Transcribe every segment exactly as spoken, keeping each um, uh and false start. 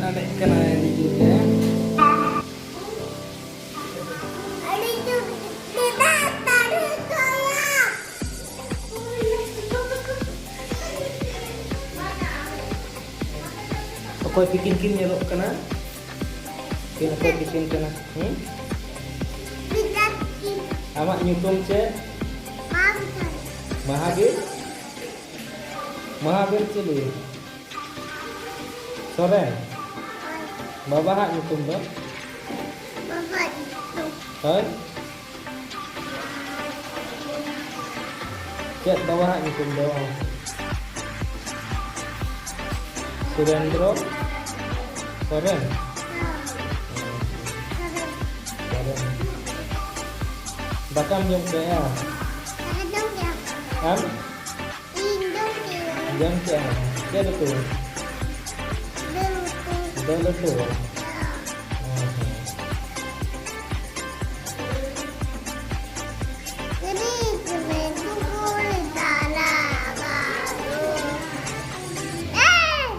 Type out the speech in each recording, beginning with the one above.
ᱮᱱᱮᱡ ᱠᱟᱱᱟᱭ ᱟᱹᱰᱤ ᱡᱳᱨ ᱜᱮ᱾ ᱚᱠᱚᱭ ᱛᱤᱠᱤᱱ ᱠᱤᱱ ᱧᱮᱞᱚᱜ ᱠᱟᱱᱟ? ᱠᱤᱱ ᱚᱠᱚᱭ ᱛᱤᱠᱤᱱ ᱠᱟᱱᱟ? ᱦᱩᱸ? ᱟᱢᱟᱜ ᱧᱩᱛᱩᱢ ᱪᱮᱫ? ᱢᱟᱦᱟᱵᱤᱨ᱾ ᱢᱟᱦᱟᱵᱤᱨ ᱪᱤᱞᱤ? ᱥᱚᱨᱮᱱ᱾ ᱵᱟᱵᱟᱣᱟᱜ ᱧᱩᱛᱩᱢ ᱫᱚ? ᱵᱟᱵᱟ ᱧᱩᱛᱩᱢ᱾ ᱦᱳᱭ᱾ ᱪᱮᱫ ᱵᱟᱵᱟᱣᱟᱜ ᱧᱩᱛᱩᱢ ᱫᱚ? ᱥᱩᱨᱮᱱᱫᱨᱚ ᱥᱚᱨᱮᱱ᱾ ᱦᱮᱸ᱾ ᱥᱚᱨᱮᱱ᱾ ᱫᱟᱠᱟᱢ ᱡᱚᱢ ᱠᱮᱜᱼᱟ? ᱫᱟᱠᱟ ᱡᱚᱢ ᱠᱮᱜᱼᱟ᱾ ᱟᱢ? ᱤᱧ ᱡᱚᱢ ᱠᱮᱜᱼᱟ᱾ ᱡᱚᱢ ᱠᱮᱜᱼᱟ᱾ ᱪᱮᱫ ᱩᱛᱩ? ᱫᱟᱹᱞ ᱩᱛᱩ᱾ ᱫᱟᱹᱞ ᱩᱛᱩ? ᱦᱮᱸ᱾ ᱦᱮᱸ, ᱦᱮᱸ᱾ ᱠᱟᱹᱴᱤᱡ ᱪᱩᱞᱩᱝ ᱫᱟᱞᱟ ᱵᱟᱹᱵᱩ᱾ ᱮᱭ!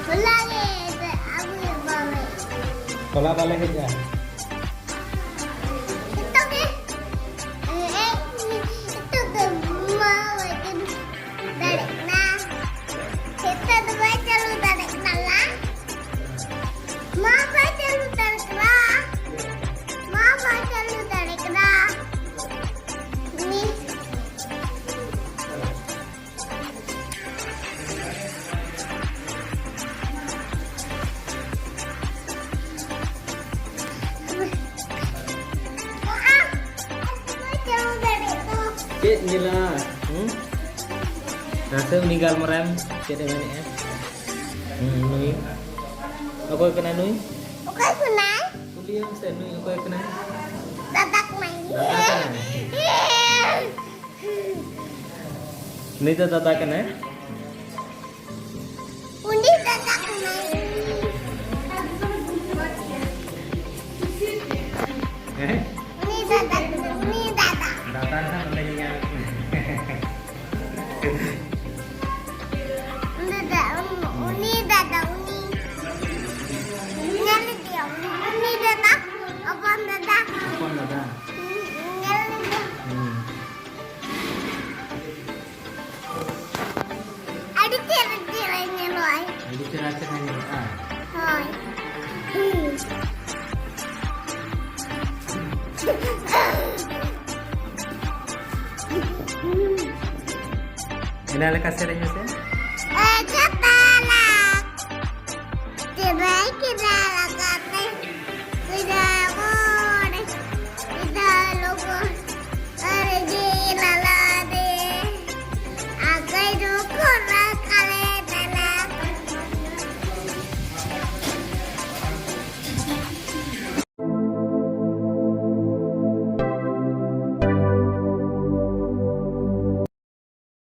ᱦᱚᱞᱟ ᱜᱮ ᱟᱹᱜᱩᱭᱟ ᱵᱟᱵᱟ᱾ ᱦᱚᱞᱟ ᱵᱟᱞᱮ ᱦᱮᱡᱼᱟ᱾ ᱱᱤᱛᱚᱜ ᱜᱮ, ᱮ, ᱮ, ᱱᱤᱛᱚᱜ ᱜᱮ ᱢᱟ ᱵᱟᱭ ᱪᱟᱹᱞᱩ ᱫᱟᱲᱮᱜ ᱠᱟᱱᱟ᱾ ᱱᱤᱛᱚᱜ ᱫᱚ ᱵᱟᱭ ᱪᱟᱹᱞᱩ ᱫᱟᱲᱮᱜ ᱠᱟᱱᱟ ᱞᱟ᱾ ᱢᱟ ᱵᱟᱭ ᱪᱟᱹᱞᱩ ᱫᱟᱲᱮᱜ ᱠᱟᱱᱟ᱾ ᱢᱟ ᱵᱟᱭ ᱪᱟᱹᱞᱩ ᱫᱟᱲᱮᱜ ᱠᱟᱱᱟ᱾ ᱱᱤᱛ ᱪᱮᱫ ᱧᱮᱞᱟ? ᱦᱩᱸ? ᱱᱟᱥᱮ ᱩᱱᱤ ᱜᱟᱞᱢᱟᱨᱟᱣ ᱮᱢ ᱪᱮᱫ ᱮ ᱢᱮᱱᱮᱫᱼᱟ? ᱦᱩᱸ, ᱱᱩᱭ᱾ ᱚᱠᱚᱭ ᱠᱟᱱᱟᱭ ᱱᱩᱭ? ᱚᱠᱚᱭ ᱠᱟᱱᱟᱭ? ᱠᱩᱞᱤᱭᱮᱢ ᱥᱮ, ᱱᱩᱭ ᱚᱠᱚᱭ ᱠᱟᱱᱟᱭ? ᱫᱟᱫᱟ ᱠᱟᱱᱟᱭ᱾ ᱫᱟᱫᱟ ᱠᱟᱱᱟᱭ᱾ ᱱᱩᱭ ᱫᱚ ᱫᱟᱫᱟ ᱠᱟᱱᱟᱭ᱾ ᱩᱱᱤ ᱫᱟᱫᱟ ᱠᱟᱱᱟᱭ᱾ ᱦᱮᱸ? ᱩᱱᱤ ᱫᱟᱫᱟ ᱠᱟᱱᱟᱭ, ᱩᱱᱤ ᱫᱟᱫᱟ᱾ ᱫᱟᱫᱟ ᱱᱟᱦᱟᱜ ᱱᱚᱰᱮ ᱜᱮ ᱧᱟᱢ᱾ ᱩᱱᱤ ᱫᱟ-, ᱩᱱᱤ ᱫᱟᱫᱟ, ᱩᱱᱤ᱾ ᱧᱮᱞ ᱤᱫᱤᱭᱟᱢ, ᱩᱱᱤ ᱫᱟᱫᱟ, ᱦᱚᱯᱚᱱ ᱫᱟᱫᱟ᱾ ᱦᱚᱯᱚᱱ ᱫᱟᱫᱟ᱾ ᱧᱮᱞ ᱤᱫᱤᱭᱟᱢ᱾ ᱦᱩᱸ᱾ ᱟᱹᱰᱤ ᱪᱮᱦᱨᱟ, ᱪᱮᱦᱨᱟ ᱧᱮᱞᱚᱜᱼᱟᱭ᱾ ᱟᱹᱰᱤ ᱪᱮᱦᱨᱟ, ᱪᱮᱦᱨᱟ ᱧᱮᱞᱚᱜᱼᱟ᱾ ᱦᱳᱭ᱾ ᱮᱱᱟ ᱞᱮᱠᱟ ᱥᱮᱨᱮᱧ ᱢᱮᱥᱮ᱾